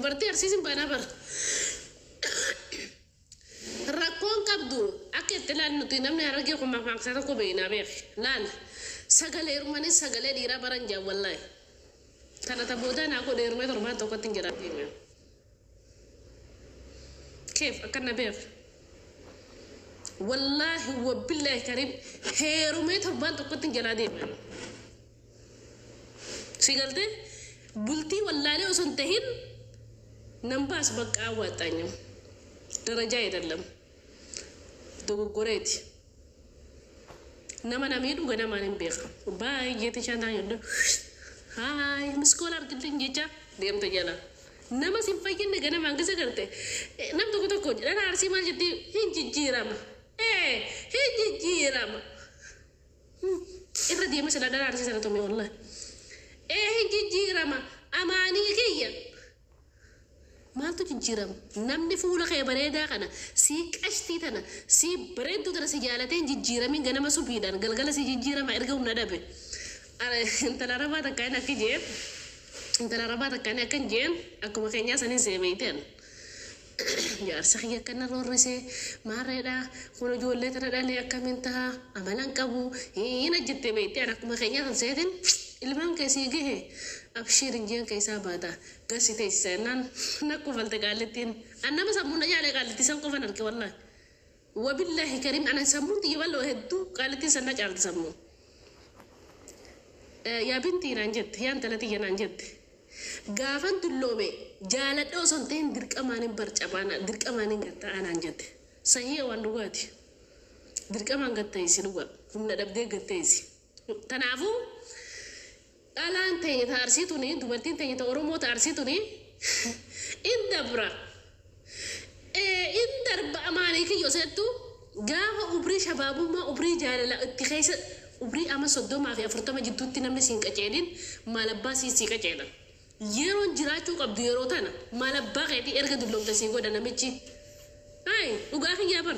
Dubartii Arsiis hin baanaa bara. Rakkoon qabdu akka itti laal nuti namni Harargee kun mammaaksa tokko beeknaa beeki. Laal sagalee heerumanii sagalee dhiiraa baran jaan wallaahi. Tana ta boodaa naa godhe heerumee torbaan tokkotti hin jedhaa deeme. Keef akka na beeki. Wallaahi wabillaahi kariim heerumee torbaan tokkotti hin jalaa deeme. Si galtee bultii wallaalee osoo hin tahin nan baasu bakka awwaaxxaanyam. Darajaa አይደለም dogoggoreeti. Nama na miidhu ganamaan hin beeka. Baay'ee tishaan taan jedhu. Haay miskool argillee jecha deemte jala. Nama sin fayyinne ganamaan gisa garte. Nam tokko tokko dhala Arsii maal jetti hin jijjiirama. Ee hin jijjiirama. Irra deema sila dhala Arsii sana tume wallahi. Ee hin jijjiirama. Amaanii kiyya. Maaltu jijjiirama? Namni fuula kee bareedaa kana sii qashtii tana sii bareedduu tana si jaalatee hin jijjiiramin ganama subiidhaan galgala si jijjiirama erga humna dhabe. Intala arabaa takka inni akka jeen intala arabaa takka inni akka jeen akkuma keenyaa saniin seemeeyteen. Jaarsa kiyya akkana roorrisee maarreedha kun ijoollee tana dhalee akkamiin ta'a amala hin qabu hin hojjette beektee akkuma keenyaa san seetin ilmaan kee sii gahe abshiir hin jeen keessaa baata gasi teessisa jennaan na kofalte qaallittiin an nama sammuu na jaalee qaallittii san qofan arge wallaahi wabillaahi kariim ana sammuun xiyya bal'oo hedduu qaallittiin san na caalti sammuu. Yaa bintii naan jette yaa intala tiyya naan jette gaafan dulloome jaaladha osoo hin ta'in dirqamaan hin barcabaana dirqamaan hin gatta'aa naan jette. Sahii waan dhugaati. Dirqamaan gatta'isi dhuga humna dhabdee gatta'isi. Kanaafuu dhalaan teenya ta Arsii tuni dubartiin teenya ta Oromoo ta Arsii tuni in dabra. In darba amaanii kiyyo seettu gaafa umrii shabaabummaa umrii jaalala itti keessa umrii ama 30 fi 40 jidduutti namni siin qaceelin maal abbaa sii sii qaceela. Yeroon jiraachuu qabdu yeroo tana maal abbaa keetii erga dulloomte sii godha namichi. Hayi dhugaa kiyyaa bar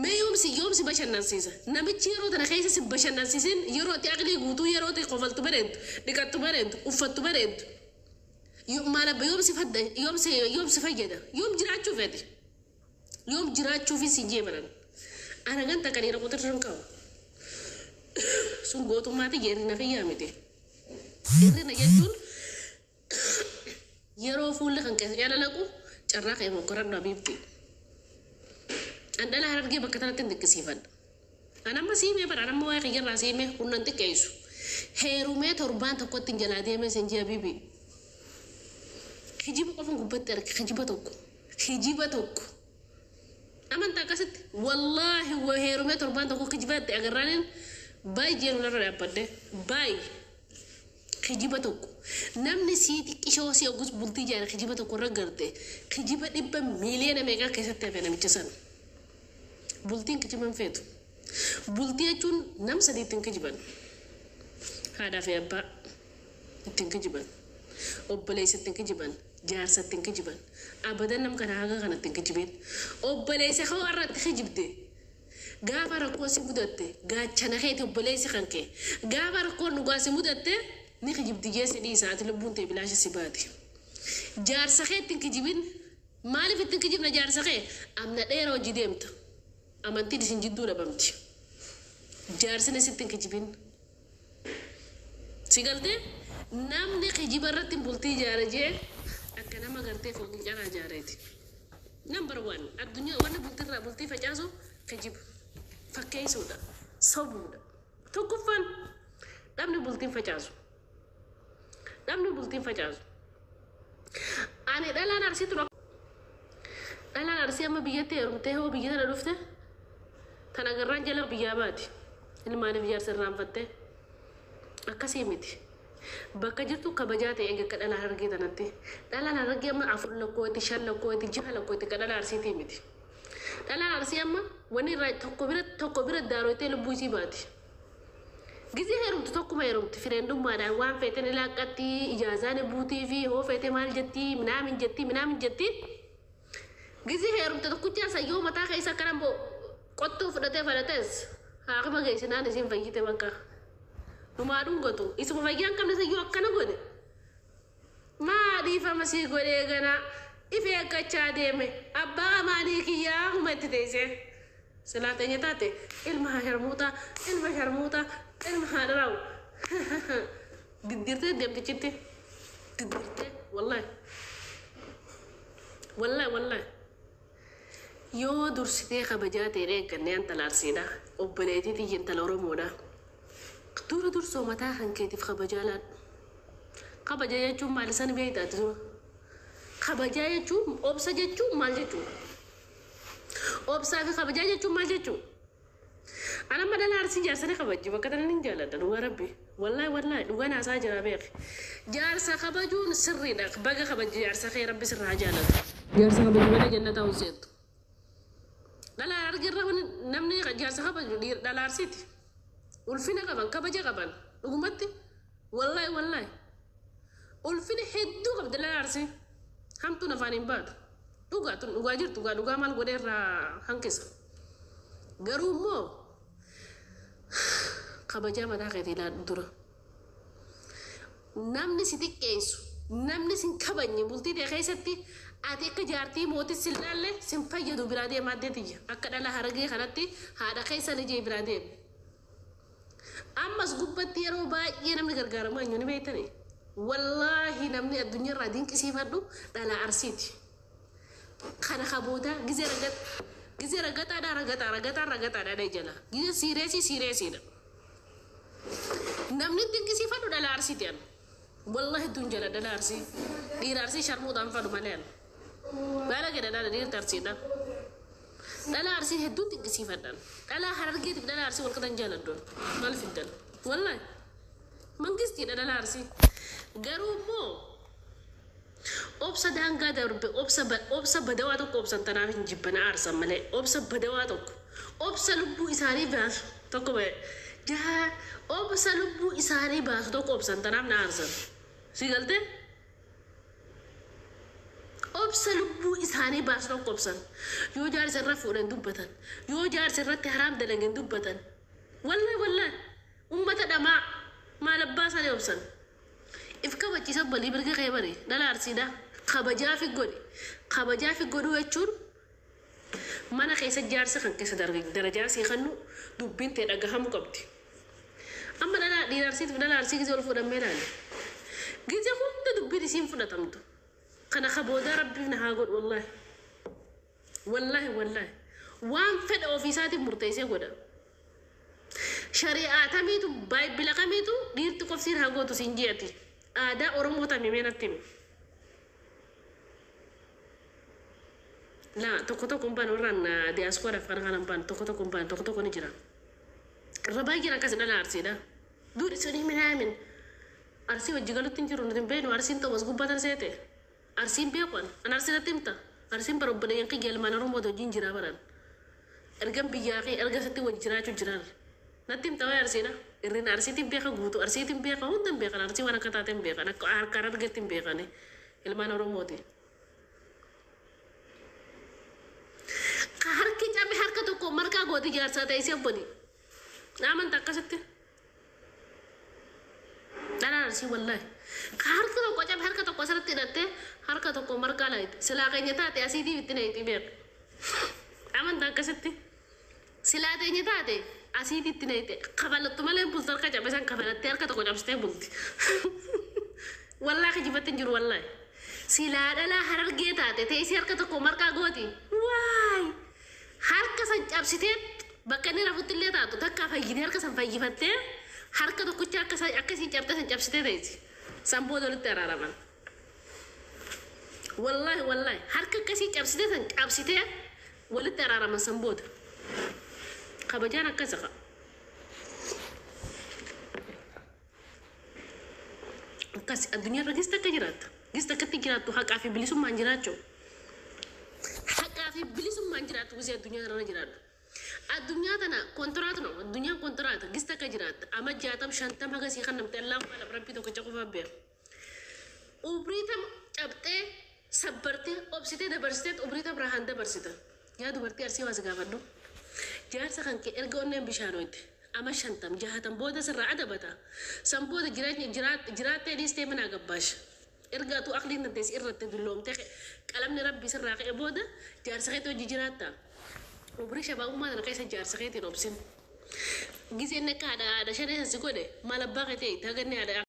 mee yoom si yoom si bashannansiisa namichi yeroo tana keessa si bashannansiisin yeroo ati aqlii guutuu yeroo ati kofaltu bareeddu dhiqattu bareeddu uffattu bareeddu maal abba yoom si fadda yoom si yoom si fayyada yoom jiraachuu fedhi yoom jiraachuufi si jeebanan ana ganta kan dhiira quxirri hin qabu sun gootummaati jeerina kiyyaa miti hirrina jechuun yeroo fuulli kan keessa calalaqu carraa kee mokkoradhu habiibti. An dhala Harargee bakka tanatti hin xiqqisiifadha. An amma siimee bara an amma waa'ee kiyyarraa siimee humna hin xiqqeessu. Heerumee torbaan tokkotti hin jalaa deemee sin jee habiibi. Kijiba qofan gubbatti arge kijiba tokko. Kijiba tokko. Amanta akkasitti wallaahi wa heerumee torbaan tokko kijiba itti agarraaniin baay'ee nurra dhaabbadde baay'ee. Kijiba tokko namni sii xiqqishoo si oggus bultii jaare kijiba tokko irra garte kijiba dhibba miiliyoona meeqaa keessatti hafe namicha sana. Bultiin kijiba hin feetu. Bultii jechuun nam sadii ittiin kijiban. Haadhaa fi abbaa ittiin kijiban. Obboleessa ittiin kijiban. Jaarsa ittiin kijiban. Abadan nam kana haga kana ittiin kijibin. Obboleessa koo har'a itti kijibde. Gaafa rakkoon si mudatte gaachana keeti obboleessi kan kee. Gaafa rakkoon dhugaa si mudatte ni kijibdi jee si dhiisa ati lubbuun tee bilaasha si baati. Jaarsa kee ittiin kijibin. Maaliif ittiin kijibna jaarsa kee? Amna dheera hojii deemta. Amantiin isin jidduu dhabamti. Jaarsina sitti hin kijibin. Si galtee? Namni kijiba irratti bultii ijaare jee akka nama gartee fooqii caraa ijaareeti. Number one addunyaa wanni bultiirraa bultii facaasu kijiba. Fakkeessuudha. Sobuudha. Tokkoffaan dhabni bultiin facaasu. Dhabni bultiin facaasu. Ani dhalaan Arsii tura. Dhalaan Arsii amma biyyatti heerumtee hoo biyya tana dhufte tan agarraan jala biyyaa baati. Ilmaaniif jaarsa irraanfattee. Akkasii miti. Bakka jirtu kabajaa ta'e eega akka dhala Harargee tanatti. Dhalaan Harargee amma 4 lakkooyti, 5 lakkooyti, 6 lakkooyti akka dhala Arsiitii miti. Dhalaan Arsii amma wanni irraa tokko bira tokko bira daaroytee lubbuu isii baati. Gizee heerumtu tokkuma heerumti fireendummaadhaan waan feete ni laaqqatti, ijaazaa ni buutiifi, hoo feete maal jettii, minaamin jettii, minaamin jettii. Gizee heerumte tokkichaa san yoo mataa keessa akkana immoo qottoo fudhatee falates haakima geessinaan isiin fayyite bakka. Numaa dhungatu. Isuma fayyaa hin qabne san yoo akkana godhe. Maa dhiifama. Dhiifama sii godhee ganaa if eeggachaa deeme abbaa amaanii kiyyaa huma itti teessee. Silaa teenya taate ilma sharmuuxaa, ilma sharmuuxaa, ilma haadharaawu. Diddirtee deemtichitti. Diddirtee wallahi. Wallahi wallahi. Yoo dursitee kabajaa ta'e eeggannee intala Arsiidha. Obboleettii tiyya intala Oromoodha. Dura dursoo mataa kan keetiif kabajaa laadhu. Kabaja jechuun maal isaan beektaati dura? Kabajaa jechuun, obsa jechuun maal jechuudha? Obsaa fi kabajaa jechuun maal jechuudha? Ana amma dhala Arsii jaarsa ni kabajji, bakka tana nin jaaladha dhugaa Rabbi. Wallahi wallahi dhugaa naasaa jira beeki. Jaarsa kabajuun sirriidha. Baga kabajji jaarsa kee, Rabbi sirraa haa jaalatu. Jaarsa kabaju malee jannataa hin seentu. Dhala Harargeerra namni jaarsa kabaju dhala Arsiiti. Ulfina qaban, kabaja qaban dhugumatti, wallahi wallahi. Ulfina hedduu qabdi dhala Arsii. Hamtuun afaan hin baatu. Dhugaa tun dhugaa jirtu, dhugaa dhugaa maal godhee irraa hanqisa? Garuu immoo kabajaa mataa keetii ilaadhu dura. Namni si xiqqeessu, namni sin kabajne bultii tee keessatti ati akka jaartii mootii sin laalle sin fayyadu, biraa deema addee tiyya. Akka dhala Harargee kanatti haadha keessa lijee biraa deema. Ammas gubbatti yeroo baay'ee namni gargaaramu eenyu ni beektanii? Wallaahi namni addunyaarraa dinqisiifadhu dhala Arsiiti. Kana ka boodaa gizee ragat gizee ragaxaadhaa ragaxaa ragaxaa ragaxaadhaa dha jala. Gizee siireesii siireesiidha. Namni dinqisiifadhu dhala Arsiiti anu. Wallahi hedduun jala dhala Arsii. Dhiira Arsii sharmuudhaan fadhu malee anu. Baala gada dhala dhiirta Arsiidha. Dhala Arsii hedduun dinqisiifadhan. Dhala Harargeetiif dhala Arsii wal qixan jaaladhuun. Maal fiddan? Wallahi. Mangistiidha dhala Arsii. Garuu immoo obsa daangaa darbe, obsa badawaa tokko obsan tanaaf hin jibbana aarsan malee, obsa badawaa tokko, obsa lubbuu isaanii baasu tokko, jaa obsa lubbuu isaanii baasu tokko obsan tanaaf na aarsan. Si galtee? Obsa lubbuu isaanii baasu tokko obsan. Yoo jaarsa irra fuudhan dubbatan, yoo jaarsa irratti haraam dalagan dubbatan. Wallahi wallahi ummata dhamaa maal abbaa isaanii obsan. If kabachiisa balii mirga kee bari dhala Arsiidha. Kabajaa fi godhi. Kabajaa fi godhuu jechuun mana keessa jaarsa kan keessa darajaa sii kennu dubbiin ta'e dhagahamuu qabdi. Amma dhala dhiira Arsiitiif dhala Arsii gizee ol fuudhan mee ilaali. Gizee hunda dubbiin isiin fudhatamtu. Kana ka boodaa Rabbiif na haa godhu wallahi. Wallahi wallahi. Waan fedha ofiisaatiin murteessee godha. Shari'aa tamiitu, baay'ibila kamiitu dhiirti qofsiin haa gootu siin ji'ati? Aadaa Oromoo tami mee natti himi? Laa, tokko tokko hin baane, warraan diyaaspooraaf kana kana hin baane, tokko tokko hin baane, tokko tokko ni jira. Irra baay'een akkas dhala Arsiidha. Duudhi sun minaamin. Arsii wajji galutti hin jiru, nuti hin beeknu. Arsiin ta'u as gubbatan seete. Arsiin beeku an. An Arsii natti himta. Arsiin bara obboleeyyan kiyya ilmaan Oromoo wajjin jira baran. Ergan biyyaa kee erga sitti wajji jiraachuu jiran. Natti himta waa'ee Arsiidha. Irrina Arsiitiin beeka, guutuu Arsiitiin beeka, hunda hin beekan. Arsii waan akka taate hin beekan. Akka harkaan argetti hin beekani. Ilmaan Oromooti. Ka harki cabe harka tokko marqaa gooti jaarsaa ta'e si obboli. Amanta akkasitti. Dhalaan Arsii wallahi. Ka harki tokko cabe harka tokko asirratti hidhattee harka tokko marqaa laayite. Silaa keenya taate asiitii itti neeyti beek. Amanta akkasitti. Silaa teenya taate asiitii itti neeyte. Kafalattu malee bultu, harka cabe san kafalattee harka tokko cabsitee bulti. Wallaahi kijibatti hin jiru wallahi. Silaa dhalaa Harargee taate teessee harka tokko marqaa gooti. Waay! Harka san cabsitee bakka inni rafutti illee taatu takka fayyitee harka san fayyifattee harka tokkicha akka akkasiin cabxee san cabsitee teessi. San booda walitti araaraman. Wallaahi wallaahi harka akkasii cabsitee san cabsitee walitti araaraman san booda. Kabajaan akkasa qaba. Akkas addunyaarra gista akka jiraatta. Gista akkatti jiraattu haqaa fi bilisummaan jiraachuu. Haqaa fi bilisummaan jiraattu gisee addunyaa kanarra jiraattu. Addunyaa tana kontiraatu nama, addunyaan kontiraata, gista akka jiraatta. Ama 60, 50 haga sii kan namti Allahu alam, Rabbii tokkicha qofa beeku. Umrii tam cabxee sabbartee obsitee dabarsitee umrii tam rahaan dabarsita. Yaa dubartii Arsii, waa si gaafadhu. Jaarsa kan kee erga onneen bishaan hoyte ama 50, 60 booda sirraa adabata. San booda jireenya jiraattee dhiistee manaa gabbaasha. Erga atuu aqliin tantee si irratte dulloomtee qalamni Rabbii sirraa ka'e booda jaarsa keetti wajji jiraatta. Umrii shabaabummaa tana keessa jaarsa keetiin obsin. Gizeen akka haadha haadha shanee san si godhe maal abbaa kee ta'e taganni haadha.